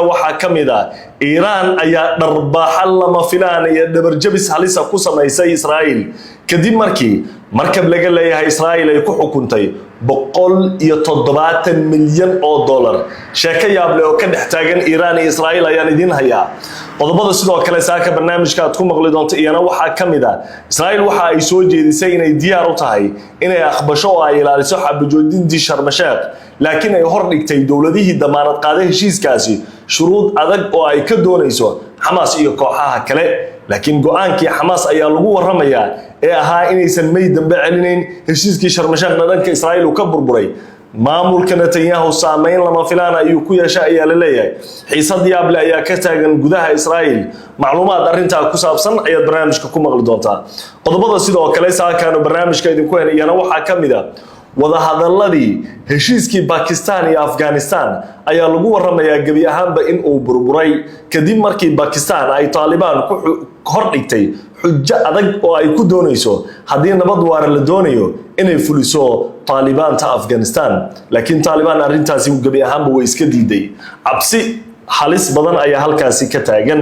Waxaa ka mid ah Iiraan ayaa dharbaaxa lama filaan iyo dhabarjabis halisa ku samaysay Israa'iil kadib markii markab laga leeyahay Israa'iil ay ku xukuntay $170 milyan. Sheeko yaable oo ka dhex taagan Iiraan iyo Israa'iil ayaan idiin hayaa. Qodobada sidoo kale saaka barnaamijka aad ku maqli doonto iyana waxaa ka mid ah Israa'iil waxa ay soo jeedisay inay diyaar u tahay inay aqbasho oo ay ilaaliso xabajoojintii Sharmasheekh, laakiin ay hor dhigtay dowladihii damaanad qaaday heshiiskaasi shuruud adag oo ay ka doonayso Xamaas iyo kooxaha kale. Laakiin go-aankii Xamaas ayaa lagu waramayaa ee ahaa inaysan may dambe celinayn heshiiskii Sharmasheekhna dhanka Israa'iil uu ka burburay. Maamulka Netanyahu saameyn lama filaan ayuu ku yeeshay ayaa la leeyahay. Xiisad yaable ayaa ka taagan gudaha Israa'iil. Macluumaad arrintaa ku saabsan ayaad barnaamijka ku maqli doontaa. Qodobada sidoo kale saakaanu barnaamijka idinku hen iyana waxaa ka mid a wadahadaladii heshiiskii Bakistan iyo Afghanistan ayaa lagu waramayaa gebi ahaanba in uu burburay kadib markii Bakistan ay Taalibaan ku hordhigtay xujo adag oo ay ku doonayso haddii nabad waara la doonayo inay fuliso Taalibaanta Afghanistan. Laakiin Taalibaan arrintaasi gebi ahaanba way iska diiday. Cabsi halis badan ayaa halkaasi ka taagan.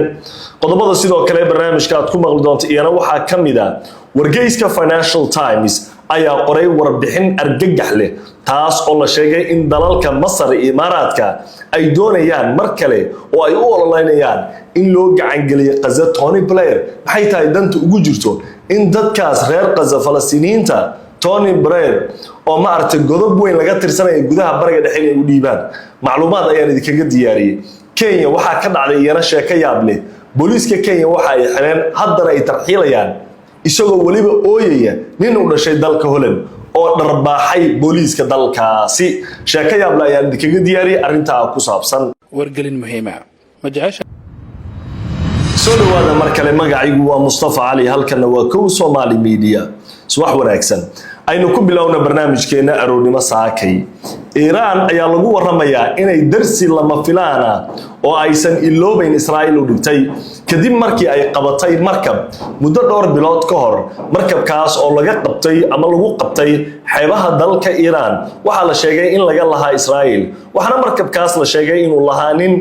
Qodobada sidoo kale barnaamijka aad ku maqli doonto iyana waxaa ka mid a wargeyska Financial Times ayaa qoray warbixin argagax leh, taas oo la sheegay in dalalka Masar iyo Imaaraadka ay doonayaan mar kale oo ay u ololeynayaan in loo gacangeliyo Qaza Tony Blair. Maxay tahay danta ugu jirto in dadkaas reer Qaza, Falastiiniyiinta, Tony Blair oo ma aragtay godob weyn laga tirsanaya gudaha Bariga Dhexe inay u dhiibaan? Macluumaad ayaan idinkaga diyaariyey. Kenya waxaa ka dhacday iyana sheeko yaab leh. Booliiska Kenya waxa ay xireen, haddana ay tarxiilayaan, isagoo weliba ooyaya, nin u dhashay dalka Holland oo dharbaaxay booliiska dalkaasi. Sheeko yaable ayaan idinkaga diyaariyey arrintaa ku saabsan. Wargelin muhiima: ma jecesha Soo dhawaada mar kale. Magacaygu waa Mustafa Cali, halkana waa Kow Somaali Media. Subax wanaagsan. Aynu ku bilowna barnaamijkeenna aroornimo saakay. Iiraan ayaa lagu waramayaa inay darsi lama filaana oo aysan iloobayn Israa'iil u dhigtay kadib markii ay qabatay markab muddo dhowr bilood ka hor. Markabkaas oo laga qabtay ama lagu qabtay xeebaha dalka Iiraan waxaa la sheegay in laga lahaa Israa'iil, waxaana markabkaas la sheegay inuu lahaa nin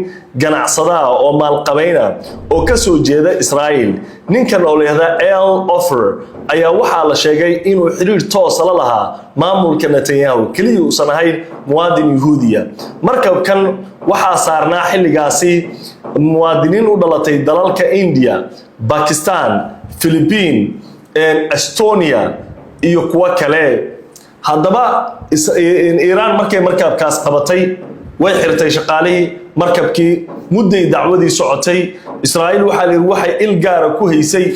ganacsadaha oo maalqabayna oo ka soo jeeda Israa'iil. Ninkan oo la yihahda Eyal Ofer ayaa waxaa la sheegay inuu xiriir toosa la lahaa maamulka Netanyahu, keliya uusan ahayn muwaadin Yuhuudiya. Markabkan waxaa saarnaa xilligaasi muwaadiniin u dhalatay dalalka India, Bakistan, Philippine, Estonia iyo kuwo kale. Haddaba Iiraan markay markabkaas qabatay, way xirtay shaqaalihii markabkii. Mudday dacwadii socotay. Israa'iil waxaa la yidhi waxay il gaara ku haysay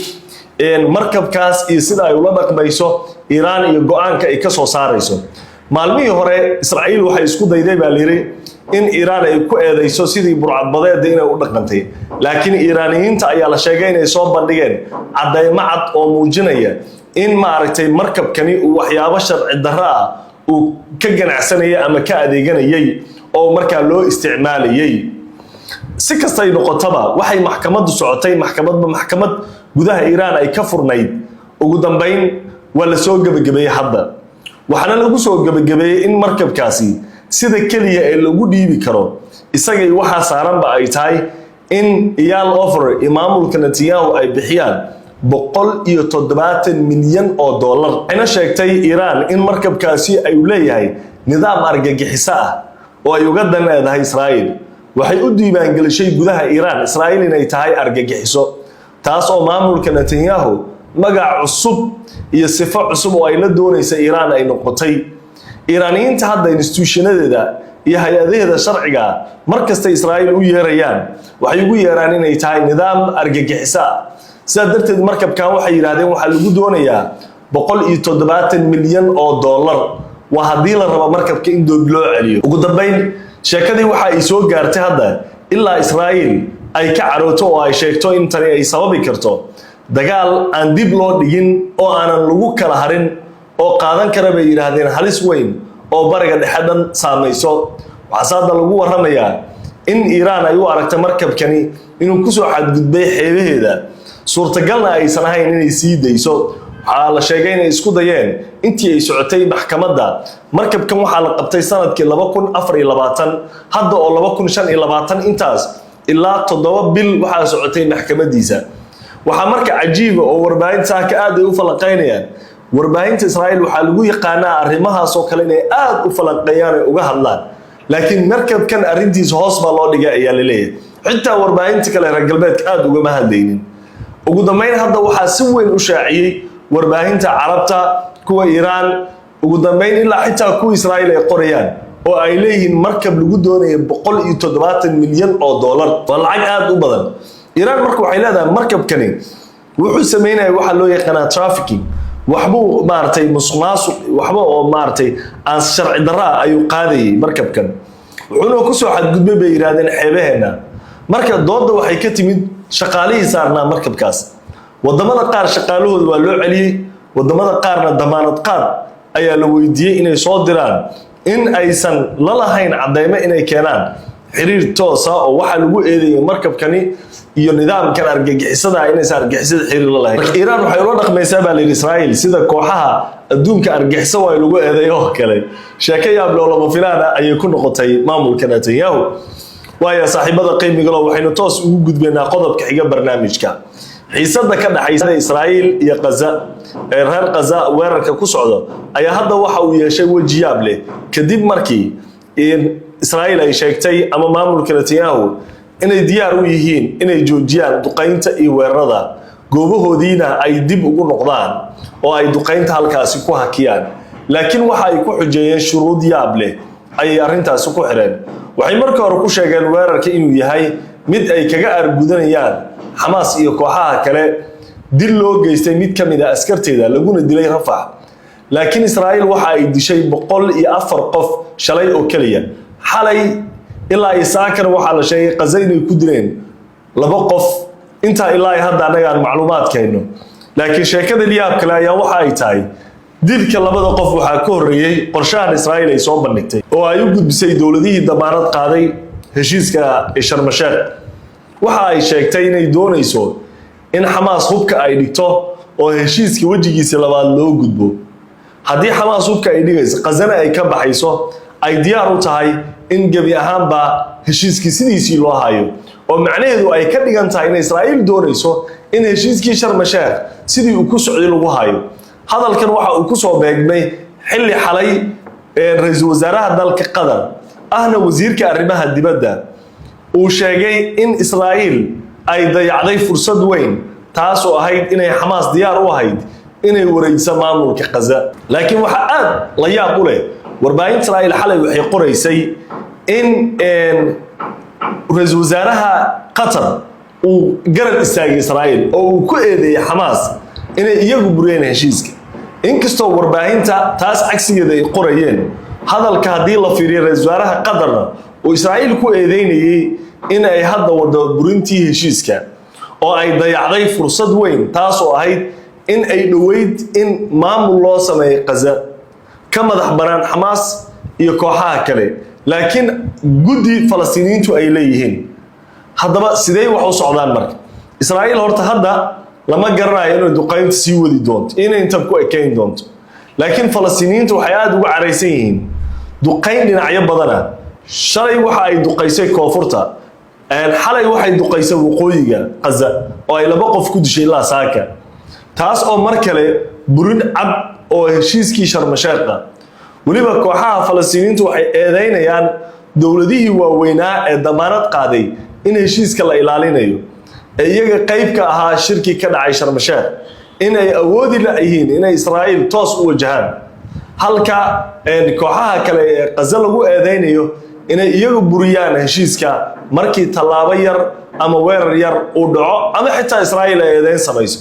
markabkaas iyo sida ay ula dhaqmayso Iiraan iyo go-aanka ay ka soo saarayso. Maalmihii hore Israa'iil waxay isku dayday, baa la yidhi, in Iiraan ay ku eedayso sidii burcadbadeeda inay u dhaqantay, laakiin Iiraaniyiinta ayaa la sheegay inay soo bandhigeen caddaymo cad oo muujinaya in, maaragtay, markabkani uu waxyaabo sharci darro ah uu ka ganacsanayay ama ka adeeganayay oo markaa loo isticmaalayay. Si kastay noqotaba, waxay maxkamaddu socotay, maxkamadba maxkamad gudaha Iiraan ay ka furnayd. Ugu dambayn waa la soo gebagabeeyey hadda, waxaana lagu soo gebagabeeyey in markabkaasi sida keliya ee lagu dhiibi karo isagay waxaa saaranba ay tahay in Eyal Ofer iyo maamulka Netanyahu ay bixiyaan $170 milyan. Waxayna sheegtay Iiraan in markabkaasi ay leeyahay nidaam argagixiso ah oo ay uga dan leedahay Israa'iil. Waxay u diiwaangelishay gudaha Iiraan Israa'iil inay tahay argagixiso, taas oo maamulka Netanyahu magac cusub iyo sifo cusub oo ay la doonaysa Iiraan ay noqotay. Iiraaniyiinta hadda institutionadeeda iyo hay-adaheeda sharciga mar kasta Israa'iil u yeerayaan, waxay ugu yeeraan inay tahay nidaam argagixiso ah. Sidaa darteed markabkan waxay yidhahdeen waxaa lagu doonayaa $170 milyan, waa haddii la rabo markabka in doob loo celiyo. Ugu dambayn sheekadii waxa ay soo gaartay hadda ilaa Israa'iil ay ka carooto oo ay sheegto in tani ay sababi karto dagaal aan dib loo dhigin oo aanan lagu kala harin oo qaadan kara, bay yidhaahdeen, halis weyn oo Bariga Dhexe dhan saamayso. Waxaase hadda lagu waramayaa in Iiraan ay u aragta markabkani inuu kusoo xadgudbay xeebaheeda, suurtagalna aysan ahayn inay sii dayso. Waxaa la sheegay inay isku dayeen intii ay socotay maxkamadda. Markabkan waxaa la qabtay sanadkii 2024, hadda oo 2025 intaas Ilaa 7 bil waxaa socotay maxkamadiisa. Waxaa marka cajiiba oo warbaahinta saaka aad ay u falanqeynayaan. Warbaahinta Israa'iil waxaa lagu yaqaanaa arrimahaasoo kale inay aada u falanqeeyaan ay uga hadlaan, laakiin markabkan arrintiisa hoos baa loo dhigay ayaa la leeyahay. Xitaa warbaahinta kale reer galbeedka aada ugama hadlaynin. Ugu dambeyn hadda waxaa si weyn u shaaciyey warbaahinta Carabta, kuwa Iiraan, ugu dambeyn ilaa xitaa kuwa Israa'iil ay qorayaan oo ay leeyihiin markab lagu doonaya 170 milyan oo dollar, waa lacag aada u badan. Iiraan marka waxay leedahay markabkani wuxuu sameynaya waxaa loo yaqaanaa trafficking, waxbuu maaragtay musuqmaasuq, waxba oo maaragtay aan sharci darraa ayuu qaadayay markabkan, wuxuuna kusoo xadgudbay bay yidhahdeen xeebaheenna. Marka doodda waxay ka timid shaqaalihii saarnaa markabkaas. Wadamada qaar shaqaalahooda waa loo celiyey, wadamada qaarna damaanad qaad ayaa la weydiiyey inay soo diraan in aysan la lahayn cadeymo, inay keenaan xiriir toosa oo waxaa lagu eedeeyay markabkani iyo nidaamkan argagixisada inaysan argagixisada xiriir la lahayn. Iiraan waxay ula dhaqmaysaa baa layidhi Israa'iil sida kooxaha adduunka argagixiso waa lagu eedeeyo oo kale. Sheeko yaab loo lama filaana ayay ku noqotay maamulka Netanyahu. Waayo saaxiibada qiimiga lo, waxaynu toos ugu gudbaynaa qodobka xiga barnaamijka. Xiisada ka dhaxaysa Israa'iil iyo Qaza ee reer Qaza weerarka ku socdo ayaa hadda waxa uu yeeshay weji yaab leh, kadib markii Israa'iil ay sheegtay ama maamulka Netanyahu inay diyaar u yihiin inay joojiyaan duqaynta iyo weerarada, goobahoodiina ay dib ugu noqdaan oo ay duqaynta halkaasi ku hakiyaan. Laakiin waxa ay ku xujeeyeen shuruud yaab leh ayay arrintaasi ku xidheen. Waxay marka hore ku sheegeen weerarka inuu yahay mid ay kaga aargudanayaan Xamaas iyo kooxaha kale dil loo geystay mid ka mid a askarteeda, laguna dilay Rafax. Laakiin Israa'iil waxa ay dishay 104 qof shalay oo keliya. Xalay ilaa iyo saakana waxaa la sheegay Qaza inay ku dileen laba qof, intaa ilaa iyo hadda annaga aan macluumaadkayno. Laakiin sheekada yaab kale ayaa waxa ay tahay dilka labada qof waxaa ka horreeyey qorshahan Israa'iil ay soo bandhigtay oo ay u gudbisay dowladihii damaanad qaaday heshiiska Sharmasheekh. Waxa ay sheegtay inay doonayso in Xamaas hubka ay dhigto oo heshiiska wejigiisa labaad loo gudbo. Haddii Xamaas hubka ay dhigayso, Qazana ay ka baxayso, ay diyaar u tahay in gebi ahaanba heshiiskii sidiisii loo hayo, oo macnaheedu ay ka dhigan tahay in Israa'iil doonayso in heshiiskii Sharmasheekh sidii uu ku socday lagu hayo. Hadalkan waxa uu ku soo beegmay xilli xalay ra-iisul wasaaraha dalka Qatar ahna wasiirka arrimaha dibadda uu sheegay in Israa'iil ay dayacday fursad weyn, taas oo ahayd inay Xamaas diyaar u ahayd inay wareejiso maamulka Qaza. Laakiin waxaa aad la yaab u leh, warbaahinta Israa'iil xalay waxay qoraysay in ra-iisul wasaaraha Qatar uu garab istaagay Israa'iil oo uu ku eedeeyey Xamaas inay iyagu buriyeen heshiiska, inkastoo warbaahinta taas cagsigeeda ay qorayeen. Hadalka haddii la fiiriyo, ra-iisul wasaaraha Qatarna uu Israa'iil ku eedeynayey in ay hadda wado burintii heshiiska oo ay dayacday fursad weyn, taas oo ahayd in ay dhoweyd in maamul loo sameeyay Qaza ka madax banaan Xamaas iyo kooxaha kale, laakiin guddi Falastiiniyiintu ay leeyihiin. Haddaba sidee wax u socdaan marka? Israa'iil horta hadda lama garanayo inay duqaynta sii wadi doonto, inay intan ku ekeyn doonto. Laakiin Falastiiniyiintu waxay aada uga caraysan yihiin duqayn dhinacyo badana. Shalay waxa ay duqaysay koonfurta, xalay waxay duqaysay waqooyiga Qaza oo ay laba qof ku dishay ilaa saaka, taas oo mar kale burin cad oo heshiiskii Sharmasheekha. Weliba kooxaha Falastiiniyiintu waxay eedeynayaan dowladihii waaweynaa ee damaanad qaaday in heshiiska la ilaalinayo, ee iyaga qayb ka ahaa shirkii ka dhacay Sharmasheekh, in ay awoodi la-yihiin inay Israa'iil toos u wajahaan, halka kooxaha kale ee Qaza lagu eedeynayo inay iyagu buriyaan heshiiska markii tallaabo yar ama weerar yar uu dhaco ama xitaa Israa'iil ay eedeyn samayso.